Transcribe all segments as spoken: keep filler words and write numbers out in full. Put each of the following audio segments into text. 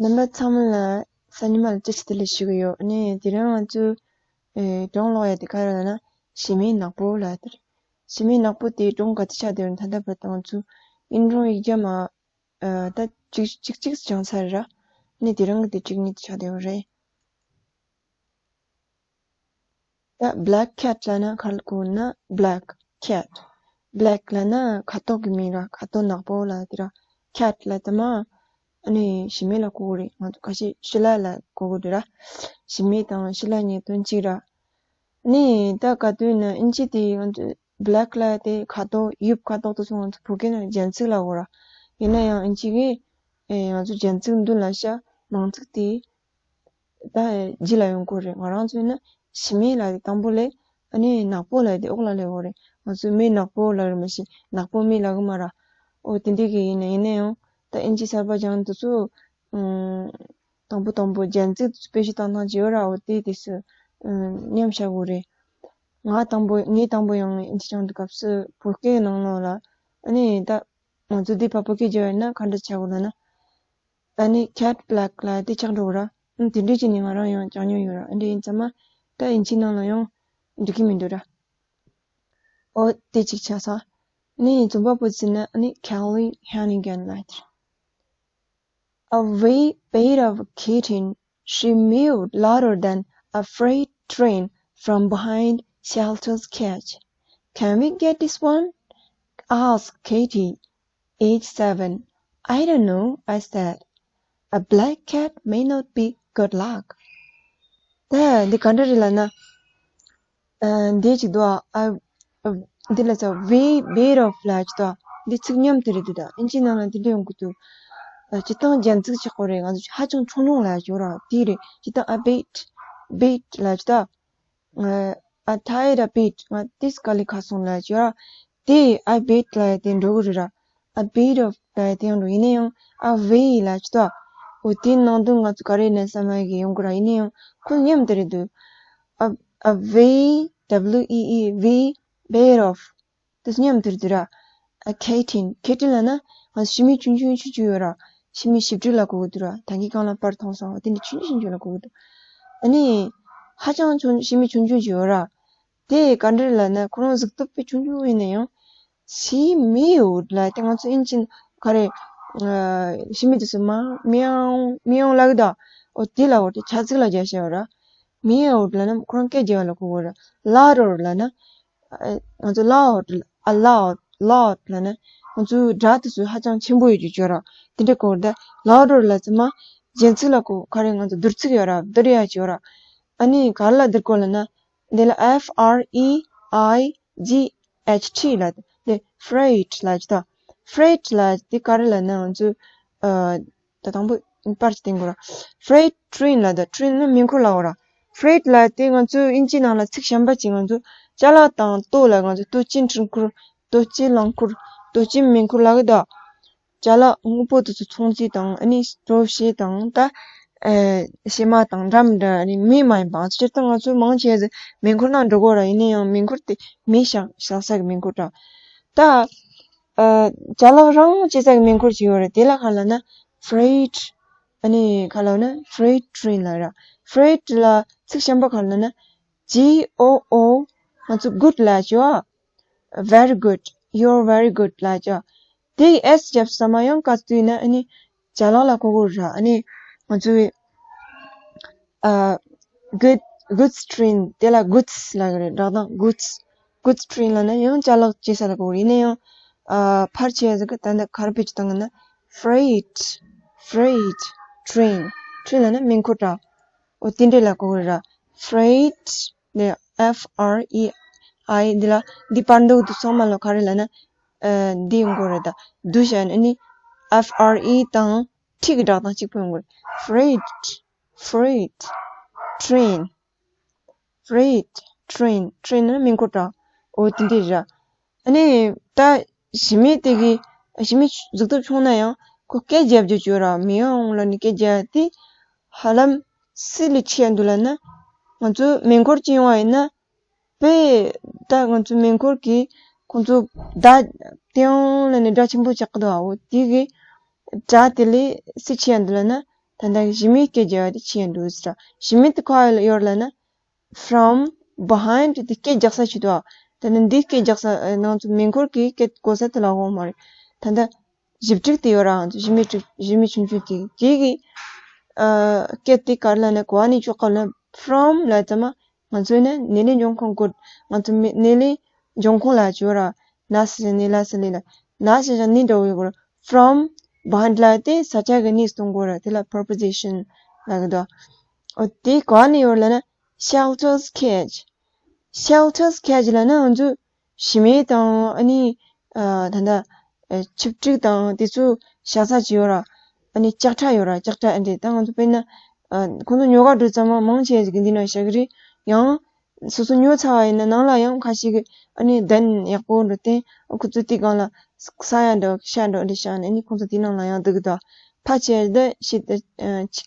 རྣམ་པ་ཚང་མ་ལ་གཟའ་ཉི་མ་ལ་བཀྲ་ཤིས་བདེ་ལེགས་ཞུ་གི་ཡོད། ཨ་ནི་དེ་རིང་ང་ཚོས་ཨེ་སྒྲུང་ཀློག་ཡ་དེ་ག་རེ་ལབ་ན། གཞི་མེད་ནག་པོ་ལབ་དེ་རེད། གཞི་མེད་ནག་པོ་དེ་སྒྲུང་ག་ཚོད་ཆགས་བསྡད་ཡོད་ན་ད་ལྟ་བར་དུ་ང་ཚོས་ཨིན་སྒྲུང་ཡིག་བརྒྱ་མ་ཨ་ད་གཅིག་གཅིག་གཅིག་སྦྱངས་ཚར་ར། ཨ་ནི་དེ་རིང་གི་དེ་གཅིག་གཉིས་དེ་ཆགས་བསྡད་ཡོད་རེད། ད་black cat ལབ་ན་ག་རེ་གོ་ན། black cat། black ལབ་ན་ཁ་དོག་གི་མིང་ར། ཁ་དོག་ནག་པོ་ལབ་དེ་ར། cat ལབ་དེ་མ་ཨ་ནི་གཞི་མེད་ལ་གོ་གི་རེད། ང་ཚོ་ཁ་ཤས་ཤི་ལ་ལ་གོ་གི་རེད་ར། གཞི་མེད་དང་ཤི་ལ་གཉིས་དོན་གཅིག་ར། ཨ་ནི་ད་ག་དུས་ན་ཨིན་ཇི་དེ་ང་ཚོ་black ལབ་དེ་ཁ་དོག་ཡུབ་ཁ་དོག་དེ་ཚོ་ང་ཚོ་བོད་སྐད་ནང་རྒྱན་ཚིག་ལ་གོ་ར། ཡིན་ན་ཡང་ཨིན་ཇི་གི་ཨེ་ང་ཚོ་རྒྱན་ཚིག་མདུན་ལ་བཞག་མིང་ཚིག་དེ་ད་རྗེས་ལ་ཡོང་གི་རེད། ང་རང་ཚོས་ན་གཞི་མེད་ལབ་དེ་དང་པོ་ལས། ཨ་ནི་ནག་པོ་ལབ་དེ་འོག་ལ་སླེབས་ཡོད་རེད། ང་ཚོས་མེད་ནག་པོ་ལབ་རེད་མ་གཞི་ནག་པོ་མེད་ལབ་གི་མ་ར། འོ་དེ་འདྲ་གི་ཡིན་ན། ཡིན་ན་ཡང་ད་ཨིན་ཇི་གསར་པ་སྦྱངས་དུས་ཚོད་ཨུམ། དང་པོ་དང་པོ་རྒྱན་ཚིག་དེ་ཚོ་དཔེ་ཞིབ་བཏང་སྟངས་ཅིག་ཡོད་ར། འོ་དེ་དེ་ཚོ་ཨུམ། མཉམ་བཞག་དགོས་རེད། ང་དང་པོ་ངས་དང་པོ་ཡང་ཨིན་ཇི་སྦྱང་དུས་སྐབས་སུ་བོད་སྐད་ནང་ལོགས་ལ་ཨ་ནི་ད་ང་ཚོ་འདི་ཕར་བོད་སྐད་སྦྱར་ཡོད་ན་ག་འདྲ་བྱ་དགོས་ལབ་ན། ཨ་ནི་cat black ལབ་དེ་ཆགས་འགྲོ་གི་ར། ཨ་ནི་དེ་འདྲས་ཅིག་ནི་ང་རང་ཡང་སྦྱང་མྱོང་ཡོད་ར། ཨ་འདྲས་ཡིན་ཙང་མ་ད་ཨིན་ཇི་ནང་ལ་ཡང་འགྲིག་གི་མི་འདུག་ར། འོ་དེ་གཅིག་ཆགས་སོང་། ཨ་ནི་རྩོམ་པ་པོ་ཟེར་ན་ཨ་ནི་Kelly Hannigan ལབ་དེ་རེད། A wee bit of kitten, she mewed louder than a freight train from behind Shelter's cage. "Can we get this one?" asked Katie, age seven. "I don't know," I said. "A black cat may not be good luck." ད་འདི་ག་འདྲ་རེད་ལབ་ན། ཨ། འདི་ཅིག་འདུག་ཨ། ཨ། འདི་ལ་ཚ་wee bit of ལབ་ཅིག་འདུག་ཨ། འདི་ཚིག་ཉམས་དེ་རེད་འདུག་ད་ཨིན་ཇི་ནང་ལ་འདི་འདྲ་ཡོང་གི་འདུག་ཨ། སྤྱིར་བཏང་རྒྱན་ཚིག་ཆགས་ཀྱི་རེད། ང་ཚོ་ཧ་ཅང་ཆུང་ཆུང་ལབ་ཅིག་ཡོད་ར། དེ་རེད། སྤྱིར་བཏང་a bit, bit ལབ་ཅིག་འདུག་ཨ། a tiny bit ང་ཏིས་ག་ལེ་ཁ་སོང་ལབ་ཅིག་ཡོད་ར། དེ་a bit ལབ་ཡ་དེ་འགྲོ་གི་རེད་ར། a bit of ལབ་ཡ་དེ་ཡང་འགྲོ། ཡིན་ན་ཡང་a wee ལབ་ཅིག་འདུག་ཨ། འོ་དེའི་ནང་དུ་ང་ཚོ་ག་རེ་ནས་བསམ་ཡ་གི་ཡོང་གི་ར། ཡིན་ན་ཡང་ཁོ་ཉམས་དེ་རེད་འདུག་ཨ། a wee, W E E, wee bit of དེ་ཉམས་དེར་དུ་ར། ཨ། kitten, kitten ལབ་ན་ང་ཞི་མི་ཆུང་ཆུང་ཆུང་ཆུང་ཡོད་ར། ཞི་མི་ཞིབ་ཕྲ་ལ་གོ་གི་འདུག་ར། ད་གིན་གང་ལ་པར་མཐོང་སོང་། དེ་འདྲ་ཆུང་ཆུང་ཆུང་ཆུང་ལ་གོ་གི་འདུག་ཨ་ནི་ཧ་ཅང་ཆུང་ཞི་མི་ཆུང་ཆུང་ཅིག་ཡོད་ར། དེ་ག་འདྲ་ལབ་ན་ཁོ་རང་གཟུགས་སྟོབས་དཔེ་ཆུང་ཆུང་ཡིན་ན་ཡང་། she mewed ལབ་དེ་ང་ཚོ་ཨིན་ཇི་ག་རེ། ཨ། ཞི་མི་དེ་ཚོ་མ་མེའོ་མེའོ་ལབ་གི་འདུག་འོ་དེ་ལ་འོ་དེ་བྱ་ཚིག་ལ་རྒྱག་བྱ་ཡོད་ར། མེའོ་ལབ་ན་ཁོ་རང་སྐད་རྒྱག་ཡ་ལ་གོ་གི་ར། louder ལབ་ན། ཨ། ང་ཚོ་loud, a loud, loud ལབ་ན་ང་ཚོའི་སྒྲ་དེ་ཚོ་ཧ་ཅང་ཆེན་པོ་ཡོད་རྒྱུ་ཅིག་ཡོད་ར། དེ་འདྲ་གོ་གི་ར། ད་louder ལབ་ཙམ་མ་རྒྱན་ཚིག་ལ་གོ། ག་རེ་ང་ཚོ་བསྡུར་ཚིག་ཡོད་ར། བསྡུར་ཡ་ཅིག་ཡོད་ར། ཨ་ནི་ག་རེ་ལ་བསྡུར་དགོས་ལབ་ན། འདི་ལ་F R E I G H T ལབ། འདི་freight ལབ་ཅིག་འདུག freight ལབ་དེ་ག་རེ་ལབ་ན་ང་ཚོ། ཨ། ད་དང་པོ་པར་ཅིག་བསྟན་དགོས་ར། freight train ལབ་ད། train ནི་མེ་འཁོར་ལ་གོ་ར། freight ལབ་དེ་ང་ཚོ་ཨིན་ཇི་ནང་ལ་ཚིག་གཞན་པ་ཅིག་ང་ཚོ་ཅ་ལག་དང་ལྟོ་ལ་ང་ཚོ་ལྟོ་ཆས་འཕྲུལ་འཁོར། ལྟོ་ཆས་རླངས་འཁོར། ལྟོ་ཆས་མེ་འཁོར་ལབ་གི་འདུག་ཅ་ལག་དངོས་པོ་དེ་ཚོ་ཚོང་ཅིག་དང་། ཨ་ནི་སྤྲོ་བྱེད་དང་ད། ཨེ། བྱེ་མ་དང་འདྲ་མི་འདྲ། ཨ་ནི་མེ་མ་ཡིན་པ། སྤྱིར་བཏང་ང་ཚོ་མང་ཆེ་ཟིག་མེ་འཁོར་ནང་འགྲོ་གོ་ར། ཡིན་ན་ཡང་མེ་འཁོར་དེ་མེ་བཞག་བཞག་ས་གི་མེ་འཁོར་འདྲ། ད། ཨ། ཅ་ལག་རང་སྐྱེལ་ས་གི་མེ་འཁོར་ཅིག་ཡོད་རེད། དེ་ལ་ག་ལབ་ན་freight། ཨ་ནི་ག་ལབ་ན་freight train ལབ་ར། freight ལ་ཚིག་གཞན་པ་ག་ལབ་ན་G O O ང་ཚོ་good ལབ་ཅོ། Very good, you're very good ལབ་ཅོ། དེ་S རྒྱབ་ས་མ་ཡང་ག་ཚོད་ཡིན་ན་ཨ་ནི་ཅ་ལག་ལ་གོ་གོ་ར། ཨ་ནི་ང་ཚོའི་ཨ། good, goods train དེ་ལ་goods ལབ་གི་རེད། སྒྲ་གདངས་goods, goods train ལབ་ན་ཡང་ཅ་ལག་སྐྱེལ་ས་ལ་གོ་གི་རེད། ཡིན་ན་ཡང་ཨ། ཕལ་ཆེ་ཟིག་གི་ད་ནི་ག་རེ་བེད་སྤྱོད་བཏང་གི་ན། freight, freight train, train ལབ་ན་མེ་འཁོར་འདྲ། འོ་དེ་འདྲ་ལ་གོ་གི་རེད་ར། freight ནས་F R E I འདི་ལ་འདི་པར་འདུག་འདུག་ཚང་མ་ལ་ག་རེ་ལབ་ན། ཨ། འདི་ཡོང་གི་རེད། ད་འདུག་བྱས་ནས་ནི་F R E དང་T གི་སྒྲ་གདངས་གཅིག་པོ་ཡོང་གི་རེད། freight, freight train, freight train, train ནི་མེ་འཁོར་འདྲ། འོ་དེ་འདྲ་རེད། ཨ་ནི་ད་གཞི་མེད་དེ་གི་གཞི་མེད་གཟུགས་སྟོབས་ཆུང་ན་ཡང་ཁོ་སྐད་རྒྱབ་རྒྱུ་ཅིག་ཡོད་ར། མེའོ་ལབ་ནི་སྐད་རྒྱབ་དེ་ཧ་ལམ་སུ་ལས་ཆེ་ཡ་འདུག་ལབ་ན། ང་ཚོ་མེ་འཁོར་ཅིག་ཡོང་བ་ཡིན་ན། དཔེ་ད་ང་ཚོ་མེ་འཁོར་གྱིས་ཁོང་ཚོ་བརྡ་ཏེའོ་ལབ་ནས་སྒྲ་ཆེན་པོ་ཆགས་ཀྱི་འདུག་ཨ། འོ་དེ་གི་སྒྲ་དེ་ལས་སུ་ཆེ་ཡ་འདུག་ལབ་ན། ད་ལྟ་གི་གཞི་མའི་སྐད་རྒྱག་ཡ་དེ་ཕྱིན་འགྲོ་ཟེར། གཞི་མའི་དེ་ག་ཡོད་ལབ་ན། From behind དེ་སྐད་རྒྱག་ས་ཞིག་འདུག་ཨ། ད་ནི་འདི་སྐད་རྒྱག་ས་ཨ་ནང་ཚོ་མེ་འཁོར་གྱི་སྐད་གོ་ས་དེ་ལ་འོང་མ་རེད། ད་ལྟ་གཞི་བྲིས་དེ་ཡོད་ར། ང་ཚོ་གཞི་མའི་བྲིས་གཞི་མའི་ཆུང་ཆུང་དེ་དེ་གི་ཨ་སྐད་དེ་ག་རེ་ལབ་ན། ག་ནས་བྱུང་ག་ལབ་ན། From ལབ་ཙམ་མ་ང་ཚོ་ནི་ནི་ལས་འབྱུང་ཁུངས་གོ། ང་ཚོ་མི་ནི་ལས་འབྱུང་ཁུངས་ལ་བྱོས་ར། ན་ཟེར་ནི་ལ་ཟེར་ལས་ལ། ན་ཟེར་ཞིང་ནི་འདྲ་བོ་ཡོད་གོ་ར། From behind ལབ་དེ་ས་ཆ་གི་གནས་སྟོན་གོ་ར། དེ་ལ་preposition ལབ་གི་འདུག། ཨོ་དེ་ག་ནས་ཡོད་ལབ་ན། Shelter's cage. Shelter's cage ལབ་ན་ང་ཚོ་གཞི་མེ་དང་ཨ་ནི་ཨ་ད་ལྟ་ཨ་ཆིབས་བྲིས་དང་དེ་ཚོ་བཞག་ས་ཅིག་ཡོད་ར། ཨ་ནི་ལྕགས་ཁྲ་ཡོད་ར། ལྕགས་ཁྲ་ཨ་འདྲས། ད་ང་ཚོ་དཔེར་ན་ཨ་ཁོང་ཚོ་ཉོ་ག་འགྲོ་ཙམ་མ་མང་ཆེ་ཟིག་གི་འདི་ན་བཞག་གི་རེད། ཡང་སོ་སོ་ཉོ་ཚར་བ་ཡིན་ན་ནང་ལ་ཡང་ཁ་ཤས་ཀྱི་ཨ་ནི་གདན་ཡག་པོ་འགྲོ་སྟེ། ཨ་ཁོ་ཚོ་དེ་སྒང་ལ་ས་ཡ་འདྲ་ཤ་འདྲ་འདྲ་བཞག་ནས། ཨ་ནི་ཁོང་ཚོ་དེ་ནང་ལ་ཡང་འདུག་གི་འདུག། ཕལ་ཆེར་དེ་ཤི་ད་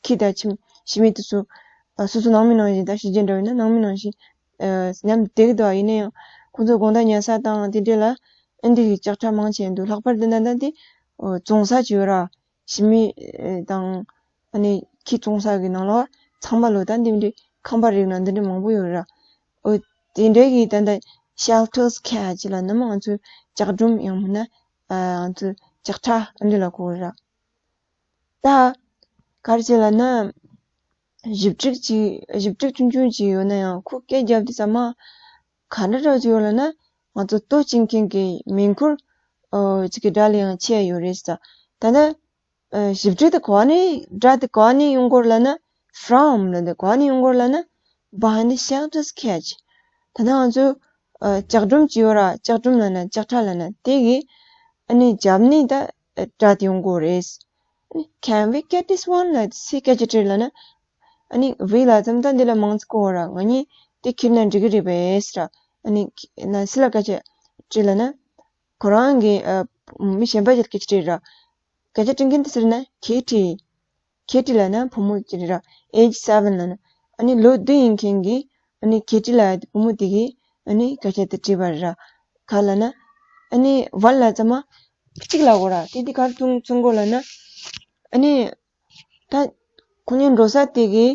ཁྱི་དང་ཁྱིམ་གཞི་མེ་དེ་ཚོ་ཨ་སོ་སོ་ནང་མི་ནང་བཞིན། ད་ཕྱི་རྒྱལ་འདྲ་བོ་ཡིན་ན་ནང་མི་ནང་བཞིན་ཨ་མཉམ་བསྡད་ཀྱི་འདུག། ཡིན་ན་ཡང་ཁོང་ཚོ་དགོང་དག་ཉལ་ས་དང་དེ་འདྲས་ལ་ཨ་འདི་གི་ལྕགས་ཁྲ་མང་ཆེ་འདུག། ལྷག་པར་དུ་ད་ལྟ་འདི་ཨོ་བཙོང་ས་ཅིག་ཡོད་ར། གཞི་མེ་དང་ཨ་ནི་ཁྱི་བཙོང་ས་གི་ནང་ལོགས་ཚང་མ་ལོ་ད་འདི་འདྲའི་ཁང་པ་རིགས་ན་འདི་འདྲའི་མང་པོ་ཡོད་ར། ཨོ་དེ་འདྲའི་གི་ད་ལྟ་shelter's cage ལབ་ན་མ་ང་ཚོའི་ལྕགས་སྒྲོམ། ཡང་མིན་ན་ཨ་ང་ཚོའི་ལྕགས་ཁྲ་ཨ་འདི་ལ་གོ་ར། ད་ག་རེ་བྱེད་ལབ་ན། གཞི་བྲིས་ཅིག་གཞི་བྲིས་ཆུང་ཆུང་ཅིག་ཡོད་ན་ཡང་ཁོ་སྐད་རྒྱབ་དུས་ཙམ་མ་ག་འདྲ་འདྲ་ཅིག་ཡོད་ལབ་ན། ང་ཚོ་ལྟོ་བྱིན་མཁན་གྱི་མེ་འཁོར་ཨོ་ཅིག་གི་སྒྲ་ལས་ཡང་ཆེ་ཡོད་རེད་ཟེར། ད་ནི་ཨ་གཞི་བྲིས་དེ་ག་ནས་སྒྲ་དེ་ག་ནས་ཡོང་གོ་ར་ལབ་ན། From ལབ་དེ་ག་ནས་ཡོང་གོ་ར་ལབ་ན། Behind the shelter's cage. ད་ནི་ང་ཚོ་ཨ་ལྕགས་སྒྲོམ་ཅིག་ཡོད་ར། ལྕགས་སྒྲོམ་ལབ་ན་ལྕགས་ཁྲ་ལབ་ན་དེ་གི་ཨ་ནི་རྒྱབ་ནས་ད་སྒྲ་དེ་ཡོང་གོ་རེད། Can we get this one? ལབ་སི་སྐད་ཆ་དྲིས་ལབ་ན། ཨ་ནི་we ལབ་ཙམ་ད་འདི་ལ་མང་ཚིག་གོ་ར། ང་གཉིས་དེ་ཁྱེར་ན་འགྲིག་གི་རེད་པས་ཟེར། ཨ་ནི་ན་སི་ལ་སྐད་ཆ་དྲིས་ལབ་ན། ཁོ་རང་གི་ཨ་མི་གཞན་པ་ཅིག་སྐད་ཆ་དྲིས་ར། སྐད་ཆ་དྲི་མཁན་དེ་ཟེར་ན་ཁེ་ཊི། ཁེ་ཊི་ལབ་ན་བུ་མོ་ཅིག་རེད་ར། Age seven ལབ་ན། ཨ་ནི་ལོ་བདུན་ཡིན་མཁན་གྱི་ཨ་ནི་ཁེ་ཊི་ལབ་ཡ་དེ་བུ་མོ་དེ་གིས་ཨ་ནི་སྐད་ཆ་དེ་དྲིས་པ་རེད་ར། ག་ལབ་ན། ཨ་ནི་ཝན་ལབ་ཙམ་མ་གཅིག་ལབ་གོ་ར། དེ་དེ་ག་རེ་མཚོན་མཚོན་གོ་ལབ་ན། ཨ་ནི་ད་ཁོ་གཉིས་འགྲོ་ས་དེ་གི་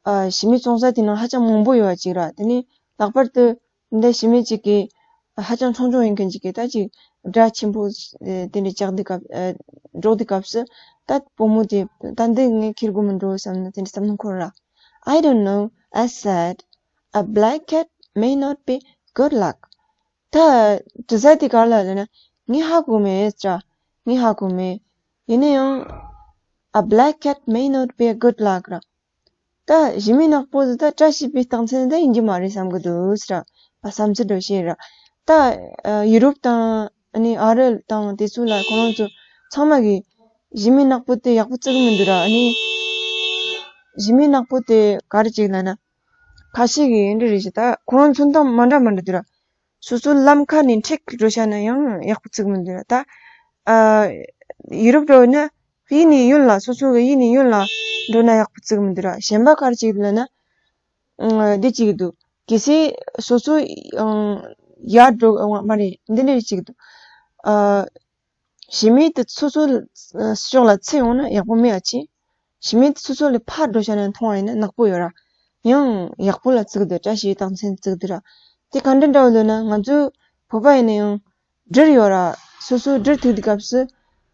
ཨ་གཞི་མེ་བཙོང་ས་དེ་ནང་ཧ་ཅང་མང་པོ་ཡོད་པ་ཅིག་ར། དེ་ནི་ལྷག་པར་དུ་འདི་གཞི་མེ་ཅིག་གི་ཧ་ཅང་ཆུང་ཆུང་ཡིན་མཁན་ཅིག་གི་ད་ཅིག་སྒྲ་ཆེན་པོ་ཨེ་དེ་འདྲ་རྒྱག་དུས་སྐབས་ཨེ་སྒྲོག་དུས་སྐབས་སུ། ད་བུ་མོ་དེ་ད་འདི་ངས་ཁྱེར་དགོས་མི་འགྲོ་བསམ་ནས་དེ་འདྲ་བསམ་བློ་འཁོར་ར། I don't know, I said. A black cat may not be good luck. ད་དྲི་ས་དེ་ག་རེ་ལབ་ན། ངས་ཧ་གོ་མེད་ཅ། ངས་ཧ་གོ་མེད། ཡིན་ན་ཡང་། A black cat may not be a good luck ར། ད་གཞི་མེ་ནག་པོ་དེ་ད་བཀྲ་ཤིས་པའི་རྟགས་མཚན་ད་ཡིན་གྱི་མ་རེད་བསམ་གི་འདུག་ཟེར་ར། བསམ་ཚུལ་འདྲ་བཤད་ར། ད་ཡུ་རོབ་དང་ཨ་ནི་ཨ་རི་དང་དེ་ཚོ་ལ་ཁོ་རང་ཚོ་ཚང་མ་གིས་གཞི་མེ་ནག་པོ་དེ་ཡག་པོ་བརྩི་གི་མི་འདུག་ར། ཨ་ནི་གཞི་མེ་ནག་པོ་དེ་ག་རེ་བྱེད་ལབ་ན། ཁ་ཤས་ཀྱིས་འདི་རེད་ཞེས། ད་ཁོ་རང་ཚོ་དང་མ་འདྲ་མ་འདྲ་འདུག་ར། སོ་སོ་ལམ་ཁ་ནས་འཕྲེད་འགྲོ་བྱས་ན་ཡང་ཡག་པོ་བརྩི་གི་མི་འདུག་ར། ད་ཨ་ཡུ་རོབ་འགྲོ་ན་གཡས་ནས་གཡོན་ལ། སོ་སོ་གི་གཡས་ནས་གཡོན་ལ་འགྲོ་ན་ཡག་པོ་བརྩི་གི་མི་འདུག་ར། གཞན་པ་ག་རེ་བྱེད་ཀྱི་འདུག་ལབ་ན། ཨ་འདི་བྱེད་ཀྱི་འདུག། གལ་སྲིད་སོ་སོ་ཨ་ཡར་འགྲོ་མ་རེད། འདི་འདྲ་བྱེད་ཀྱི་འདུག། ཨ་གཞི་མེ་དེ་སོ་སོ་ཕྱོགས་ལ་ཚུར་ཡོང་ན་ཡག་པོ་མེད་པ་ཅིག། གཞི་མེ་དེ་སོ་སོ་ལས་ཕར་འགྲོ་བྱས་ན་མཐོང་བ་ཡིན་ན་ནག་པོ་ཡོད་ར། ཡང་ཡག་པོ་ལ་བརྩི་གི་འདུག། བཀྲ་ཤིས་རྟགས་མཚན་བརྩི་གི་འདུག་ར། དེ་ག་འདྲ་འདྲ་བོ་ལབ་ན། ང་ཚོ་བོད་པ་ཡིན་ན་ཡང་སྦྲུལ་ཡོད་ར། སོ་སོ་སྦྲུལ་ཐུག་དུས་སྐབས་སུ་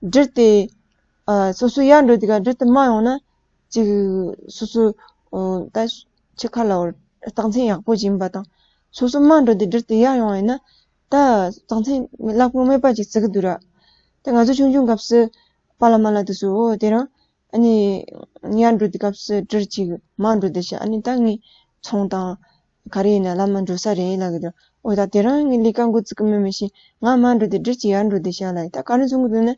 སྦྲུལ་དེ་ཨ་སོ་སོ་ཡར་འགྲོ་དུས་སྐབས་སྦྲུལ་དེ་མར་ཡོང་ན་ཅིག་སོ་སོ་ཨ་ད་ཆེ་ཁ་ལ་རྟགས་མཚན་ཡག་པོ་ཅིག་ཡིན་པ་དང་། སོ་སོ་མར་འགྲོ་དུས་སྦྲུལ་དེ་ཡར་ཡོང་བ་ཡིན་ན། ད་རྟགས་མཚན་ལེགས་པོ་མེད་པ་ཅིག་བརྩི་གི་འདུག་ར། ད་ང་ཚོ་ཆུང་ཆུང་སྐབས་སུ་པཱ་ལགས་མཱ་ལགས་དེ་ཚོས། འོ་དེ་རིང་ཨ་ནི་ཡར་འགྲོ་དུས་སྐབས་སུ་སྦྲུལ་ཅིག་མར་འགྲོ་དེ་ཤག། ཨ་ནི་ད་ངས་ཚོང་དང་ག་རེ་ཡིན་ན་ལམ་མ་འགྲོ་ས་རེད་ལབ་གི་འདུག། འོ་ད་དེ་རིང་ངས་ལས་ཀ་འགོ་བཙུགས་གི་མེད་མི་ཤེས། ང་མར་འགྲོ་དུས་སྦྲུལ་ཅིག་ཡར་འགྲོ་དེ་ཤག་ལབ། ད་ག་རེ་མཚོན་གི་འདུག་ན།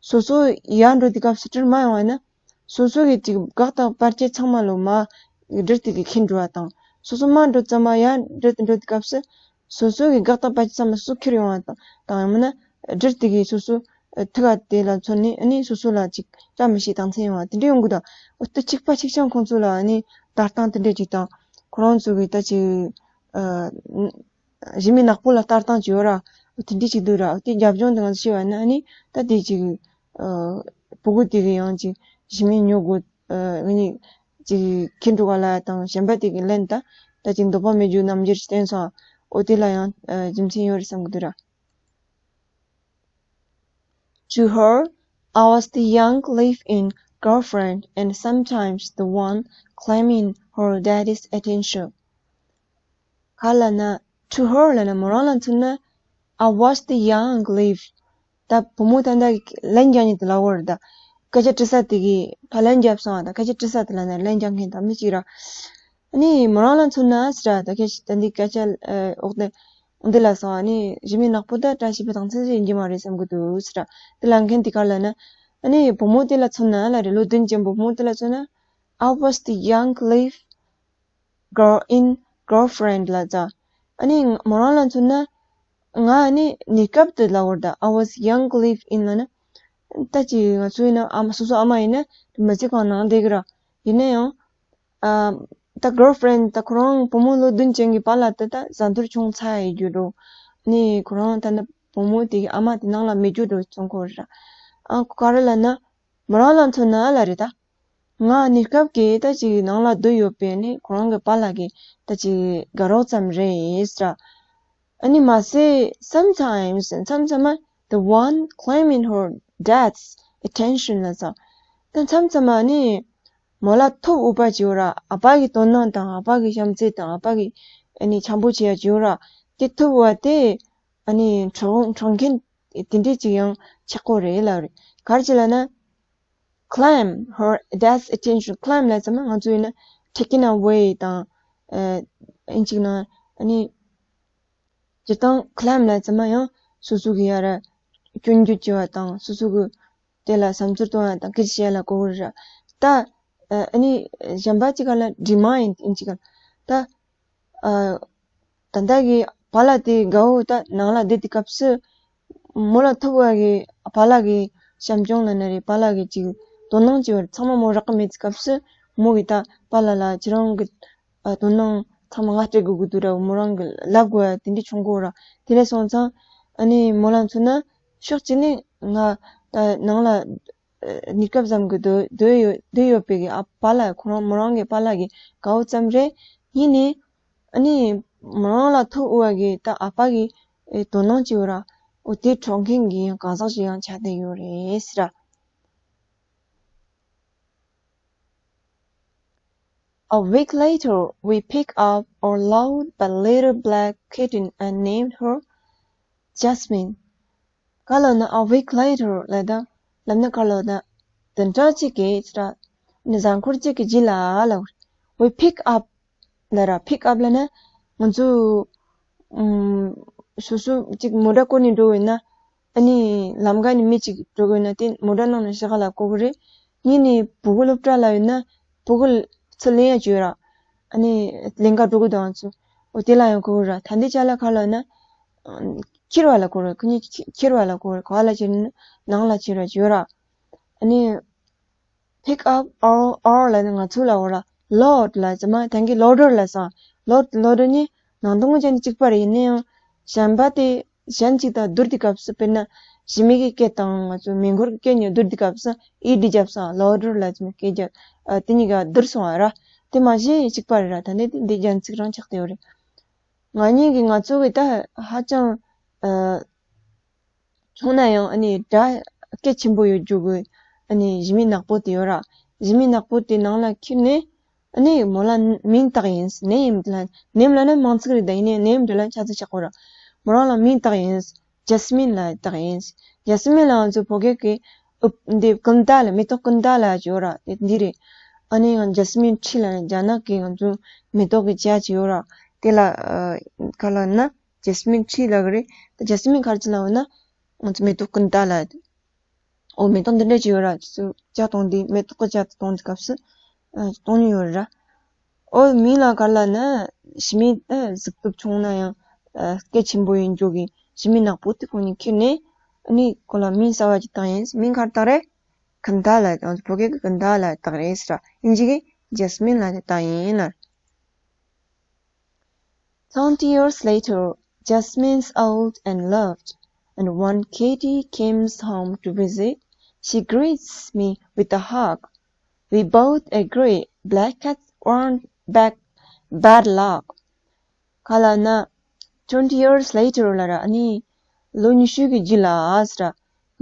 སོ་སོ་ཡར་འགྲོ་དུས་སྐབས་སུ་སྦྲུལ་མར་ཡོང་བ་ཡིན་ན། སོ་སོ་གི་ཅིག་དགག་དང་བར་ཆད་ཚང་མ་ལོ་མར་སྦྲུལ་དེ་གིས་ཁྱེར་འགྲོ་བ་དང་། སོ་སོ་མར་འགྲོ་ཙམ་མ་ཡར་སྦྲུལ་དེ་འགྲོ་དུས་སྐབས་སུ་སོ་སོ་གི་དགག་དང་བར་ཆད་ཚང་མ་སོ་སོ་ཁྱེར་ཡོང་བ་དང་། དང་ཡང་མིན་ན་སྦྲུལ་དེ་གིས་སོ་སོ་ཐུག་ག་དེ་ལ་མཚོན་ནས་ཨ་ནི་སོ་སོ་ལ་ཅིག་བཀྲ་མི་ཤིས་རྟགས་མཚན་ཡོང་བ་དེ་འདྲ་ཡོང་གི་འདུག། འོ་ད་གཅིག་པ་གཅིག་རྐྱང་ཁོང་ཚོ་ལ་ཨ་ནི་ལྟ་སྟངས་དེ་འདྲ་ཅིག་དང་། ཁོ་རང་ཚོ་གི་ད་ཅིག་ཨ་གཞི་མེ་ནག་པོ་ལ་ལྟ་སྟངས་ཅིག་ཡོད་ར། འོ་དེ་འདྲ་ཅིག་འདུག་ར། འོ་དེ་རྒྱབ་ལྗོངས་དེ་ང་ཚོ་ཤེས་པ་ན་ཨ་ནི་ད་དེ་ཅིག་ཨ་ཕྲུ་གུ་དེ་གི་ཡང་ཅིག་གཞི་མེ་ཉོ་དགོས། ཨ་ངེད་གཉིས་ཅིག་ཁྱེར་འགྲོ་ག་ལ་དང་གཞན་པ་དེ་གི་ལན་ད་ད་ཅིག་འདོད་པ་མེད་རྒྱུ་རྣམ་འགྱུར་ཞིག་བསྟན་སོང་། འོ་དེ་ལ་ཡང་ཨ་རྒྱུ་མཚན་ཡོད་རེད་བསམ་གི་འདུག་ར། To her, I was the young live-in girlfriend and sometimes the one claiming her daddy's attention. ག་ལ་ན། To her ལ་ན་མོ་རང་ལ་མཚོན་ན། I was the young live. ད་བུ་མོ་ད་ད་ལན་རྒྱག་ཉིད་དུ་ལ་བོར་ད། སྐད་ཆ་དྲི་ས་དེ་གི་ཕ་ལན་རྒྱབ་སོང་ད། སྐད་ཆ་དྲི་ས་དེ་ལ་ན་ལན་རྒྱག་མཁན་ད་མི་གཅིག་ར། ཨ་ནི་མོ་རང་ལ་མཚོན་ན་ཟེར་ད་སྐད་ཆ་ད་འདི་སྐད་ཆ་འོག་ཏེ་འདི་ལ་སོང་། ཨ་ནི་ཞི་མི་ནག་པོ་ད་བཀྲ་ཤིས་པའི་དང་ཚན་ཟེར་ཡིན་གྱི་མ་རེད་བསམ་གི་འདུག་ཟེར། དེ་ལ་མཁན་དེ་ག་ལ་ན། ཨ་ནི་བུ་མོ་དེ་ལ་མཚོན་ན་ལ་རེད། ལོ་བདུན་ཅན་བུ་མོ་དེ་ལ་མཚོན་ན། I was the young live girl in girlfriend ལ་ཙ། ཨ་ནི་མོ་རང་ལ་མཚོན་ན། ང་ནི་གནས་སྐབས་དེ་ལ་བོར་ད། I was young live in ལ་ན། ད་ཅི་ང་ཚོ་ཡིན་ན་ཨ་མ་སོ་སོ་ཨ་མ་ཡིན་ན་མི་ཚེ་གང་ནང་བསྡད་གི་ར། ཡིན་ན་ཡང་། ཨ་ད་girlfriend ད་ཁོ་རང་བུ་མོ་ལོ་བདུན་ཅན་གྱི་པཱ་ལགས་དེ་ད་བཟའ་འཐུང་བྱུང་ཚར་ཡི་རྒྱུ་རོ། ནི་ཁོ་རང་ད་ནི་བུ་མོ་དེ་གི་ཨ་མ་དེ་ནང་ལ་མེད་རྒྱུ་རོ་བྱུང་ཁོ་ར། ཨ་ཁོ་ག་རེ་ལ་ན། མོ་རང་ལ་མཚོན་ན་ལ་རེད་ད། ང་གནས་སྐབས་ཀྱི་ད་ཅིག་ནང་ལ་སྡོད་ཡོད་པའི་ནི་ཁོ་རང་གི་པཱ་ལགས་ཀྱི་ད་ཅིག་དགའ་རོགས་ཙམ་རེད་ཟེར། ཨ་ནི་མ་ཟད་sometimes མཚམས་མཚམས་མ་the one claiming her dad's attention ལ་ཙང་། ད་མཚམས་མཚམས་མ་ནི་མོ་ལ་ཐོབ་འོས་པ་ཅིག་ཡོད་ར། ཨ་ཕ་གི་དོ་སྣང་དང་ཨ་ཕ་གི་བྱམས་བརྩེ་དང་ཨ་ཕ་གི་ཨ་ནི་འཆམ་པོ་བྱེད་ཡ་ཅིག་ཡོད་ར། དེ་ཐོབ་པ་དེ་ཨ་ནི་འཕྲོག་འཕྲོག་མཁན་དེ་འདྲས་ཅིག་ཡང་ཆགས་ཀྱི་རེད་ལབ་རེད། ག་རེ་བྱས་ལབ་ན། claim her dad's attention. Claim ལབ་ཙམ་ང་ཚོ་ཡིན་ན་taken away དང་ཨ་ཨིན་ཅིག་ན་ཨ་ནི་སྤྱིར་བཏང་claim ལབ་ཙམ་ཡང་སོ་སོ་གི་ཡ་ར་སྐྱོན་བརྗོད་བྱེད་པ་དང་སོ་སོ་གི་དེ་ལ་བསམ་ཚུལ་གཏོང་བ་དང་སྐད་ཆ་བཤད་ལ་གོ་གི་རེད། ད་ཨ་ནི་གཞན་པ་ཅིག་ག་ལ་demand ཨིན་ཅིག་ག་ལ་ད། ཨ་ད་ལྟ་གི་པཱ་ལགས་དེ་དགའ་བོ་ད་ནང་ལ་བསྡད་དེ་སྐབས་སུ་མོ་ལ་ཐོབ་པ་གི་པཱ་ལགས་ཀྱི་བྱམས་སྐྱོང་ལ་ན་རེ་པཱ་ལགས་ཀྱི་ཅིག་དོ་སྣང་ཅིག་བར་ཚང་མ་མོ་རག་གི་མེད་དེ་སྐབས་སུ་མོ་གི་ད་པཱ་ལགས་ལ་ཁྱེད་རང་གི་ཨ་དོ་སྣང་ཚང་མ་ང་སྤྲད་དགོས་ཀྱི་འདུག་ར། མོ་རང་གི་ལབ་དགོས་ཡ་དེ་འདྲ་བྱུང་གོ་ར། དེ་འདྲ་སོང་ཙང་ཨ་ནི་མོ་ལ་མཚོན་ན་ཕྱོགས་གཅིག་ནས་ང་ད་ནང་ལ་ཨ་གནས་སྐབས་ཙམ་གྱི་སྡོད་སྡོད་ཡོད་སྡོད་ཡོད་པའི་གི་ཨ་པཱ་ལགས་ཁོ་རང་མོ་རང་གི་པཱ་ལགས་ཀྱི་དགའ་བོ་ཙམ་རེད། གཉིས་ནས་ཨ་ནི་མོ་རང་ལ་ཐོབ་འོས་པ་གི་ད་ཨ་ཕ་གི་ཨེ་དོ་སྣང་ཅིག་ཡོད་ར། འོ་དེ་འཕྲོག་མཁན་གྱི་ཡང་གང་ཟག་ཅིག་ཡང་ཆགས་བསྡད་ཡོད་རེད་ཟེར། A week later, we pick up our loved but little black kitten and named her Jasmine. ག་ལ་ན་a week later ལ་ད་ལབ་ན་ག་ལ་ན་བདུན་ཕྲག་གཅིག་གི་ཚེ་ར་ནི་གཟའ་འཁོར་གཅིག་གི་རྗེས་ལ་ལ་we pick up ལ་ར། pick up ལ་ན་ང་ཚོ་ཨུམ་སོ་སོ་གཅིག་མོ་ཊ་བསྐོར་ནས་འགྲོ་འོས་ན་ཨ་ནི་ལམ་ཁ་ནས་མི་གཅིག་འགྲོ་དགོས་ན་དེ་མོ་ཊ་ནང་ནས་ཤི་ཁ་ལ་བསྐོར་གི་རེད། གཉིས་ནས་བུ་གུ་སློབ་གྲྭ་ལ་ཡོད་ན་བུ་གུ་ཚུར་ལེན་ཡ་བྱོས་ར། ཨ་ནི་ལེན་ག་འགྲོ་གི་དང་ཚུ་འོ་དེ་ལ་ཡང་བསྐོར་གི་ར། ད་འདི་ཅ་ལག་ཁ་ལ་ན་ཁྱེར་བ་ལ་བསྐོར་ར། ཁོ་གཉིས་ཁྱེར་བ་ལ་བསྐོར་ར། ག་ལ་ཁྱེར་ན་ནང་ལ་ཁྱེར་བ་བྱོས་ར། ཨ་ནི་pick up our our ལ་ནི་ང་ཚོ་ལ་འོ་ར། load ལ་ཙམ་མ་ཐང་གི་loader ལ་སང་། load loader ནི་ནང་དོན་ཅན་གཅིག་པ་རེད། ཡིན་ན་ཡང་གཞན་པ་དེ་གཞན་གཅིག་དང་བསྡུར་དུས་སྐབས་སུ་དཔེར་ན་ཞི་མི་གི་སྐད་དང་ང་ཚོ་མི་འཁོར་གྱི་སྐད་གཉིས་བསྡུར་དུས་སྐབས་སུ་ed རྒྱབ་སང་loader ལ་ཙམ་སྐད་རྒྱབ། ཨ་དེ་གཉིས་ཀ་བསྡུར་སོང་བ་ར། དེ་མ་གཞི་གཅིག་པ་རེད་ར། ད་ནི་དེ་འདི་རྒྱན་ཚིག་རང་ཆགས་བསྡད་ཡོད་རེད། ང་གཉིས་ཀྱི་ང་ཚོ་གི་ད་ཧ་ཅང་ཨ། མཚོན་ན་ཡང་ཨ་ནི་སྒྲ་སྐད་ཆེན་པོ་ཡོད་རྒྱུ་གི་ཨ་ནི་ཞི་མི་ནག་པོ་དེ་ཡོད་ར། ཞི་མི་ནག་པོ་དེ་ནང་ལ་ཁྱེར་ནས་ཨ་ནི་མོ་ལ་མིང་བཏགས་ཡིན། name དེ་ལ་name ལ་ནི་མིང་ཚིག་རེད། ད་ཡིན་ནའི་name དེ་ལ་ཆ་ཚིག་ཆགས་གོ་ར། མོ་རང་ལ་མིང་བཏགས་ཡིན། Jasmine ལ་བཏགས་ཡིན། Jasmine ལ་ང་ཚོ་བོད་སྐད་ཀྱི་འདི་ཀུན་ད་ལ་མེ་ཏོག་ཀུན་ད་ལ་ཡོད་ར། དེ་འདི་རེད། ཨ་ནི་ཡང་Jasmine tree ལ་རྒྱ་ནག་གི་ང་ཚོ་མེ་ཏོག་གི་བྱ་ཅིག་ཡོད་ར། དེ་ལ་ག་ལ་ན། Jasmine tree ལབ་ཀྱི་རེད། ད་Jasmine ག་རེ་ལབ་ན་ང་ཚོ་མེ་ཏོག་ཀུན་ད་ལ། འོ་མེ་ཏོག་འདི་འདྲ་ཅིག་ཡོད་ར། ཅིག་ཅིག་བྱ་གཏོང་དུས་མེ་ཏོག་གི་བྱ་གཏོང་དུས་སྐབས་སུ་ཨ་གཏོང་ནི་ཡོད་ར། འོ་མིང་ལ་ག་ལ་ན་ཞི་མི་ཨ་གཟུགས་སྟོབས་ཆུང་ན་ཡང་ཨ་སྐད་ཆེན་པོ་ཡིན་རྒྱུ་གི་ཞི་མི་ནག་པོ་དེ་ཁོ་གཉིས་ཁྱེར་ནས་ཨ་ནི་ཁོ་ལ་མིང་གསར་བ་ཅིག་བཏགས་ཡིན། མིང་ག་རེ་བཏགས་རེད། ཀུན་ད་ལ་བཏགས། བོད་སྐད་ཀྱི་ཀུན་ད་ལ་བཏགས་རེད་ཟེར་ར། དབྱིན་ཇི་གི་Jasmine ལ་བཏགས་ཡིན་ལ། Twenty years later, Jasmine's old and loved, and when Katie comes home to visit, she greets me with a hug. We both agree black cats aren't bad, bad luck. ག་ལབ་ན། Twenty years later ལབ་ར། ཨ་ནི་ལོ་ཉི་ཤུ་གི་རྗེས་ལ་ཨ་ཟེར་ར།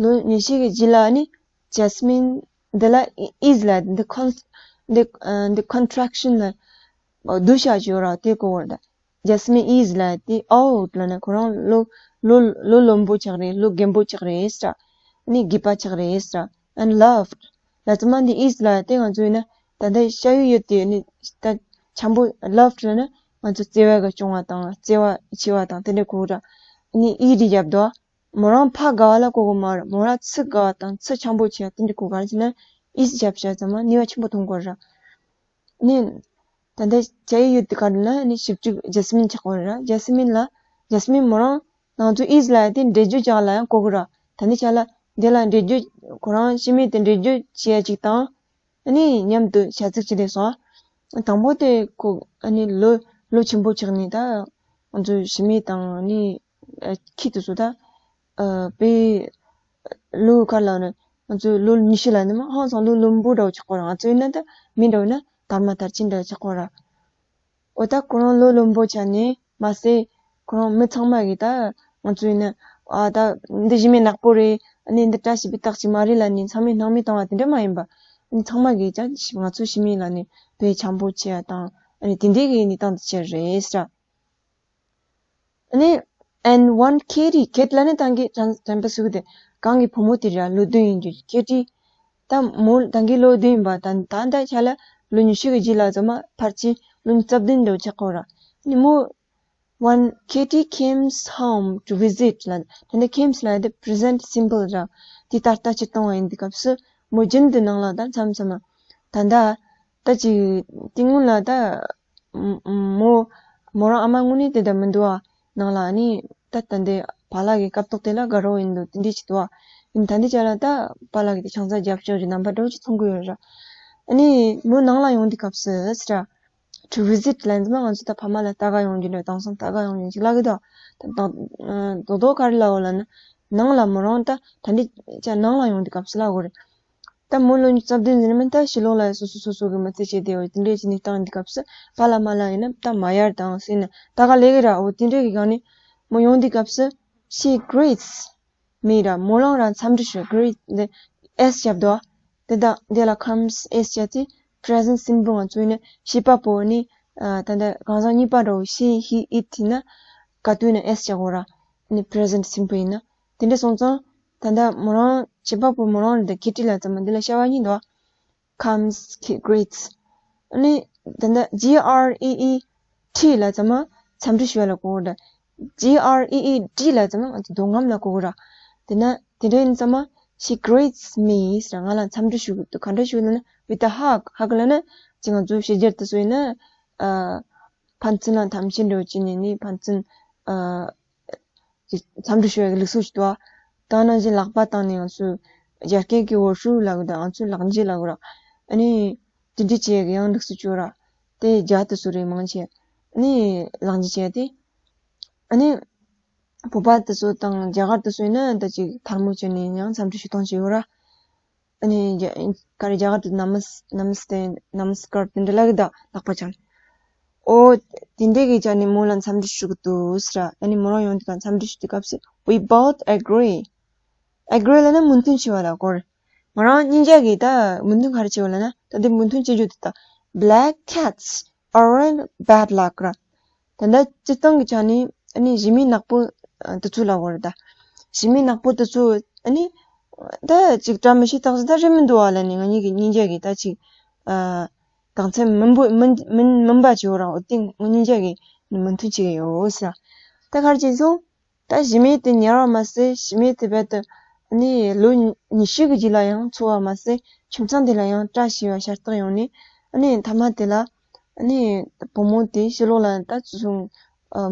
ལོ་ཉི་ཤུ་གི་རྗེས་ལ་ཨ་ནི་Jasmine འདི་ལ་is ལབ། འདི་con- འདི་འདི་contraction ལ་བསྡུ་བྱ་ཅིག་ཡོད་ར། དེ་གོ་བར་ད། Jasmine is ལབ་དེ་old ལབ་ན་ཁོ་རང་ལོ་ལོ་ལོ་རློན་པོ་ཆགས་རེད། ལོ་རྒན་པོ་ཆགས་རེད་ཟེར་ར། ཨ་ནི་རྒས་པ་ཆགས་རེད་ཟེར་ར། And loved ལབ་ཙམ་མ་འདི་is ལབ་དེ་ང་ཚོ་ཡིན་ན་ད་ལྟ་ཤ་ཡུ་ཡོད་དེ་ནི་ད་འཆམ་པོ་loved ལབ་ན་ང་ཚོ་བརྩེ་བ་གི་བྱུང་བ་དང་བརྩེ་བ་ཆེ་བ་དང་དེ་འདྲ་གོ་ར། ཨ་ནི་ed རྒྱབ་དོ། མོ་རང་ཕ་དགའ་བ་ལ་གོ་གོ་མ་ར། མོ་རང་ཚུ་དགའ་བ་དང་ཚུ་འཆམ་པོ་ཆེ་བ་དེ་འདྲ་གོ་ག་རེ་ཟེར་ན་is རྒྱབ་བྱ་ཙམ་མ་ནུས་པ་ཆེན་པོ་ཐོན་གོ་ར། ནི། ད་ལྟ་ཇ་ཡི་ཡུལ་དུ་ག་རེ་ན་ནི་ཞིབ་འཇུག་Jasmine ཆགས་པ་རེད་ར། Jasmine ལ། Jasmine མོ་རང་ང་ཚོ་is ལ་དེ་འགྲེལ་བརྗོད་རྒྱག་ལ་ཡང་གོ་གི་ར། ད་ནི་ཆ་ལ་འདི་ལ་འགྲེལ་བརྗོད་ཁོ་རང་ཤི་མི་དེ་འགྲེལ་བརྗོད་བྱེད་ཡ་ཅིག་དང་། ཨ་ནི་མཉམ་དུ་བྱ་ཚིག་ཅིག་སླེབས་སོང་། དང་པོ་དེ་ཁོ་ཨ་ནི་ལོ་ལོ་ཆེན་པོ་ཆགས་ནས་ད་ང་ཚོ་ཤི་མི་དང་ཨ་ནི་ཁྱི་དེ་ཚོ་ད་ཨ་དཔེ་ལོ་ག་ལ་ནི་ང་ཚོ་ལོ་ཉི་ཤུ་ལ་ནི་མ་ཧང་སང་ལོ་ལོན་པོ་འདྲ་བོ་ཆགས་པ་ར། ང་ཚོ་ཡིན་ན་ད་མི་འདྲ་བོ་ན་དར་མ་དར་ཆེན་འདྲ་ཆགས་པ་ར། འོ་ད་ཁོ་རང་ལོ་ལོན་པོ་ཆགས་ནས་མ་ཟད་ཁོ་རང་མི་ཚང་མ་གིས་ད་ང་ཚོ་ཡིན་ན་ཨ་ད་འདི་ཞི་མི་ནག་པོ་རེད། ཨ་ནི་འདི་བཀྲ་ཤིས་པའི་རྟགས་ཅིག་མ་རེད་ལབ་ནས་ཚང་མས་སྣང་མེད་བཏང་བ་དེ་འདྲ་མ་ཡིན་པ། ཨ་ནི་ཚང་མ་གིས་ཀྱང་ང་ཚོ་ཞི་མི་ལ་ནི་དཔེ་འཆམ་པོ་བྱེད་ཡ་དང་ཨ་ནི་དེ་འདྲའི་གི་གནས་སྟངས་དེ་ཆེ་རེད་ཟེར། ཨ་ནི་and one kitty, cat ལ་ནི་ད་གིན་དྲན་དྲན་པ་གསོས་གི་དེ་གང་གི་བུ་མོ་དེ་ར་ལོ་བདུན་ཡིན་རྒྱུ་kitty། ད་མོ་ད་གིན་ལོ་བདུན་ཡིན་པ་ད་ད་ད་ཆ་ལ་ལོ་ཉི་ཤུ་གི་རྗེས་ལ་ཚང་མ་ཕལ་ཆེར་ལོ་ཉི་ཤུ་རྩ་བདུན་འདྲ་བོ་ཆགས་ཀྱི་ཡོད་ར། ཨ་ནི་མོ one kitty comes home to visit ལ་ད་ནི་comes ལ་དེ་present simple ར། དེ་ད་ལྟ་སྤྱིར་བཏང་བ་ཡིན་དུས་སྐབས་སུ་མོ་རྒྱུན་དུ་ནང་ལ་ད་མཚམས་མཚམས་ད་ད་ད་ཅིག་དེ་སྔོན་ལ་ད་མོ་མོ་རང་ཨ་མ་དངོས་གནས་དེ་ད་མི་འདུག་ཨ། ནང་ལ་ཨ་ནི་ད་ད་འདི་པཱ་ལགས་ཀྱི་སྐབས་ཐོག་དེ་ལ་དགའ་རོགས་ཡིན་འདུག་དེ་འདྲས་ཅིག་འདུག་ཨ། ཡིན་ད་འདི་ཅག་ལ་ད་པཱ་ལགས་ཀྱི་དེ་ཆང་ས་རྒྱབ་ཕྱོགས་ཀྱི་རྣམ་པ་འདྲ་བོ་ཅིག་མཐོང་གི་ཡོད་ར། ཨ་ནི་མོ་ནང་ལ་ཡོང་དུས་སྐབས་སུ་ཟེར་ར། To visit ལབ་ན་ང་ཚོ་ད་ཕ་མ་ལ་ལྟ་ག་ཡོང་རྒྱུ་འདྲ་དེང་སང་ལྟ་ག་ཡོང་རྒྱུ་ཅིག་ལབ་གི་འདུག་ད་ད་རྡོག་རྡོག་ག་རེ་ལབ་འོ་ལབ་ན་ནང་ལ་མོ་རང་ད་ད་འདི་ཅག་ནང་ལ་ཡོང་དུས་སྐབས་སུ་ལབ་དགོས་རེད། ད་མོ་ལོ་ཉི་ཤུ་རྩ་བདུན་ཟིན་ན་མིན་ད་ཕྱི་ལོགས་ལ་སོ་སོ་སོ་སོ་གི་མི་ཚེ་སྐྱེལ་བསྡད་ཡོད་དེ་འདྲས་ཀྱི་གནས་སྟངས་འདི་སྐབས་སུ་པཱ་ལགས་མ་ལགས་ཡིན་ན་ད་མ་ཡར་དང་སྲིད་ན་ད་ག་ལས་གི་ར་འོ་དེ་འདྲས་ཀྱི་སྒང་ནས་མོ་ཡོང་དུས་སྐབས་སུ་she greets me ར་མོ་རང་ར་འཚམས་འདྲི་ཞུ་greet འདི་S རྒྱབ་འདུག་ཨ། དེ་དང་དེ་ལ་comes S བྱས་ཏེ་present simple ང་ཚོ་ཡིན་ན་བྱེད་པ་པོ་ནི་ད་ལྟ་གང་ཟག་གཉིས་པ་འདྲ་བོ་she he it ཡིན་ན་ག་དུས་ཡིན་ན་S བྱ་དགོས་ར་ནི་present simple ཡིན་ན། དེ་འདྲ་སོང་ཙང་ད་ལྟ་མོ་རང་བྱེད་པ་པོ་མོ་རང་རེད་ད་kitty ལ་ཙམ་མ་འདི་ལ་བྱ་བ་གཉིས་འདུག comes greets ཨ་ནི་ད་ལྟ G R E E T ལ་ཙམ་མ་འཚམས་འདྲི་ཞུ་བ་ལ་གོ་གི་ར། G R E E D ལ་ཙམ་མ་ང་ཚོ་འདོད་རྔམ་ལ་གོ་གི་ར། དེ་ན་དེ་འདྲ་ཡིན་ཙམ་མ་she greets me ཟེར་ང་ལ་འཚམས་འདྲི་ཞུ་གི་འདུག་ག་འདྲ་ཞུ་ལབ་ན་with a hug hug ལབ་ན་ཅི་ང་ཚོ་ཕྱི་རྒྱལ་དུ་སོ་ཡིན་ན་ཕན་ཚུན་ལ་འཐམ་ཤེས་འདྲ་བོ་བྱས་ནས་ནི་ཕན་ཚུན་ཨ། ཅིག་འཚམས་འདྲི་ཞུ་ཡག་གི་ལུགས་སྲོལ་ཞིག་འདུག་ཨ། ད་ནང་བཞིན་ལག་པ་བཏང་ནས་ང་ཚོས་རྒྱ་སྐད་ཀྱི་འོ་ཧྲུའུ་ལབ་གི་དང་ང་ཚོས་ལག་འཇུ་ལབ་གི་ར། ཨ་ནི་དེ་འདྲ་བྱེད་ཡག་གི་ཡང་ལུགས་སྲོལ་ཅིག་ཡོད་ར། དེ་རྒྱ་དེ་ཚོ་རེད་མང་ཆེ། ཨ་ནི་ལག་འཇུ་བྱས་ཏེ། ཨ་ནི་བོད་པ་དེ་ཚོ་དང་རྒྱ་གར་དེ་ཚོ་ཡིན་ན་ད་ཅིག་ཐལ་མོ་སྦྱར་ནས་ཡང་འཚམས་འདྲི་ཞུ་སྟངས་ཤིག་ཡོད་ར། ཨ་ནི་རྒྱ་ག་རེ་རྒྱ་གར་དུ་ནམ་སི་ནམ་སི་ཏེ་ནམ་སི་ཀར་དེ་འདྲ་ལབ་གི་ད་ལག་པ་སྦྱར། ཨོ། དེ་འདྲས་ཀྱི་ཆ་ནས་མོ་ལ་འཚམས་འདྲི་ཞུ་གི་འདུག་ཟེར། ཨ་ནི་མོ་རང་ཡོང་དུས་ཀ་འཚམས་འདྲི་ཞུ་དུས་སྐབས་སུ། We both agree. Agree ལབ་ན་མོས་མཐུན་བྱས་པ་ལ་གོ་རེད། ང་རང་གཉིས་ཆ་གིས་ད་མོས་མཐུན་ག་རེ་བྱས་པ་ལབ་ན་ད་འདི་མོས་མཐུན་བྱེད་རྒྱུ་དེ་ད། Black cats aren't bad luck ར། ད་ལྟ་སྤྱིར་བཏང་གི་ཆ་ནས་ཨ་ནི་ཞི་མི་ནག་པོ་དེ་ཚོ་ལབ་དགོས་རེད་ད། ཞི་མི་ནག་པོ་དེ་ཚོ་ཨ་ནི་ད་ཅིག་བཀྲ་མི་ཤིས་རྟགས་ཅིག་ད་རེད་མི་འདུག་ཨ་ལབ་ནས་ང་གཉིས་ཀྱི་གཉིས་ཆ་གིས་ད་ཅིག་ཨ། རྟགས་མཚན་མིན་པོ་མིན་མིན་མིན་པ་ཅིག་ཡོད་ར། འོ་དེ་ང་གཉིས་ཆ་གིས་མོས་མཐུན་བྱེད་ཀྱི་ཡོད་ཟེར། ད་ག་རེ་བྱས་སོང་། ད་ཞི་མི་དེ་ཉར་བ་མ་ཟད་ཞི་མི་དེ་རྦད་དེ་ཨ་ནི་ལོ་ཉི་ཤུ་གི་རྗེས་ལ་ཡང་འཚོ་བ་མ་ཟད་ཁྱིམ་ཚང་དེ་ལ་ཡང་བཀྲ་ཤིས་པ་ཤ་སྟག་ཡོང་ནས་ཨ་ནི་མཐའ་མ་དེ་ལ་ཨ་ནི་བུ་མོ་དེ་ཕྱི་ལོགས་ལ་ད་ཚུར་སོང་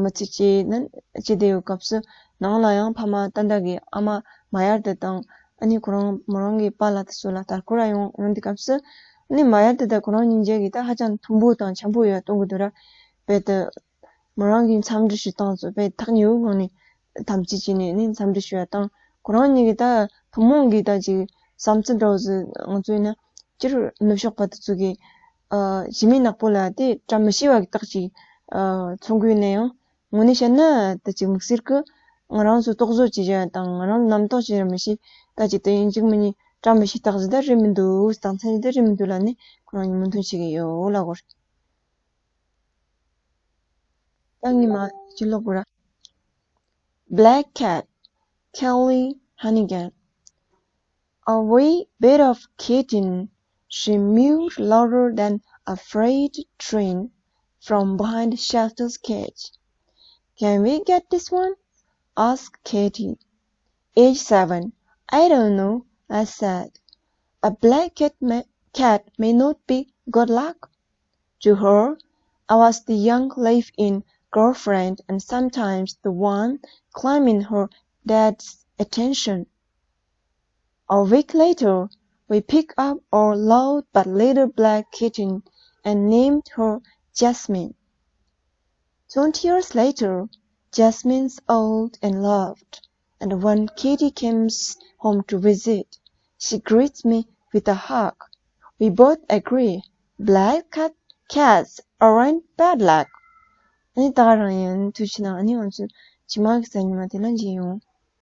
མི་ཚེ་སྐྱེལ་ན་སྐྱེལ་བསྡད་ཡོད་སྐབས་སུ་ནང་ལ་ཡང་ཕ་མ་ད་ལྟ་གི་ཨ་མ་མ་ཡར་དེ་དང་ཨ་ནི་ཁོ་རང་མོ་རང་གི་པཱ་ལགས་དེ་ཚོ་ལ་ལྟ་སྐོར་ལ་ཡོང་ཡོང་དུས་སྐབས་སུ་ཨ་ནི་མ་ཡར་དེ་དང་ཁོ་རང་གཉིས་ཆ་གིས་ད་ཧ་ཅང་མཐུན་པོ་དང་འཆམ་པོ་ཡོད་གཏོང་གི་འདུག་ར། རྦད་དེ། མོ་རང་གི་འཚམས་འདྲི་ཞུ་སྟངས་ཚོ་དཔེ་ཐག་ཉེ་བོའི་ངང་ནས་དམ་བཅའ་བྱས་ནས་ནི་འཚམས་འདྲི་ཞུ་ཡ་དང་ཁོ་རང་གཉིས་ཀྱི་ད་ཐུན་མོང་གི་ད་ཅིག་བསམ་ཚུལ་འདྲ་བོ་ཟིག་ང་ཚོ་ཡིན་ན་ སྤྱིར་ནུབ་ཕྱོགས་པ་དེ་ཚོ་གི་ཨ་བྱེ་མའི་ནག་པོ་ལ་དེ་བཀྲ་མི་ཤིས་པ་གི་རྟགས་ཅིག་ཨ་མཚོན་གི་ཡོད་ན་ཡང་། དངོས་གནས་བཤད་ན་ད་ཅིག་དམིགས་བསལ་གི་ང་རང་ཚོ་རྟོག་བཟོ་བྱེད་ཡ་དང་ང་རང་རྣམ་རྟོག་བྱེད་ཡ་མི་ཤེས། ད་ཅིག་དེ་ཡིན་གཅིག་མིན་གཉིས་བཀྲ་མི་ཤིས་རྟགས་ཅིག་ད་རེད་མི་འདུག་རྟགས་མཚན་ཅིག་ད་རེད་མི་འདུག་ལབ་ནས་ཁོ་རང་གཉིས་མོས་མཐུན་བྱེད་ཀྱི་ཡོད་ལབ་དགོས་རེད། ད་ངས་མར་ཅིག་ཀློག་དགོས་ར། Black Cat, Kelly Hannigan. A wee bit of kitten, she mewed louder than a freight train from behind Shafter's cage. "Can we get this one?" asked Katie, age seven. "I don't know," I said. "A black cat may, cat may not be good luck." To her, I was the young live-in girlfriend and sometimes the one claiming her dad's attention. A week later, we picked up our loud but little black kitten and named her Jasmine. Twenty years later, Jasmine's old and loved, and when Kitty comes home to visit, she greets me with a hug. We both agree, black cat, cats aren't bad luck. ཨ་ནི་ད་ག་རང་ཡིན། ཐུགས་རྗེ་གནང་། ཨ་ནི་ང་ཚོ་རྗེས་མ་གི་གཟའ་ཉི་མ་དེ་ལ་མཇལ་ཡོང་།